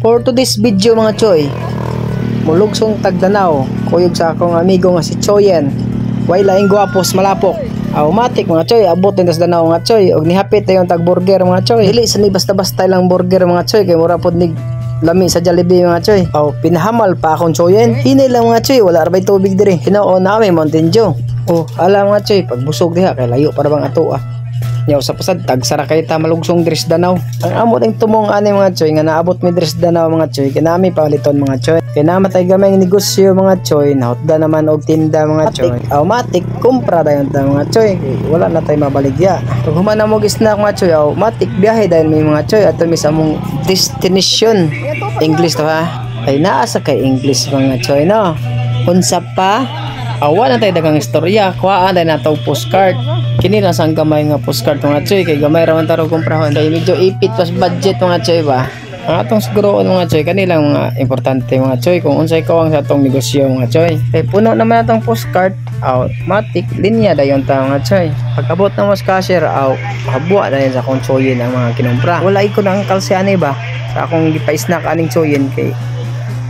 For today's video, mga choy, mulugsong tag Danao, kuyog sa akong amigo nga si Choyen. Way laing gwapo sa malapok. Automatic, mga choy, abot din tas Danao, mga choy, og nihapit tayo tag burger, mga choy. Dili sa ni basta-basta lang burger, mga choy, kay mura pod nig lami sa Jollibee, mga choy. Aw, pinahamal pa akong Choyen. Hinay lang, mga choy, wala ra bay tubig diri. Hinao na may Mountain Dew. Oh, ala, mga choy, pagbusog diha kay layo para bang ato ah. Nyaw sa pasad, tagsara kay ta malugsong diri sa Danao. Ang amo ding tumong ani, mga choy, nga naabot mi diri sa Danao, mga choy, kinami paliton, mga choy. Kay namatay gamay nga negosyo, mga choy, nahutda naman og tinda, mga choy. Automatic kumpra dayon ta, mga choy. Kay wala na tay mabaligya. Pag human na mo snack, mga choy, automatic biyahe dayon mi, mga choy, ato mi sa among destination. English to ha. Ay naa sa kay English, mga choy, no. Unsa pa? Awa na tayo dagang istorya, kuhaan tayo na postcard. Kini lang sang gamay nga postcard, mga choy, kay gamay ra man taro kumprahon. Kay medyo ipit pas budget, mga choy ba. Ang atong siguroon, mga choy, kanilang mga importante, mga choy, kung unsay kawang sa atong negosyo, mga choy. Kay puno naman atong postcard, automatic linya dayon ta, mga choy. Pag abot na mo sa cashier, aw habwa dayon sa akong choyin ang mga kinumpra. Wala ko na ang kalsi ani ba sa akong gipa-snack aning choyin kay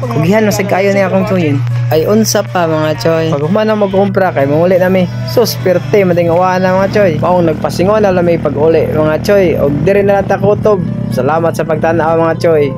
kugihan masag kayo ni akong choyin. Ay unsa pa, mga choy. Pag human na magkumpra kay manguli nami. Sus, perte mading na, mga choy. Maong nagpasingon na lami pag uli, mga choy. Og diri na lang ta kutob. Salamat sa pagtan-aw, mga choy.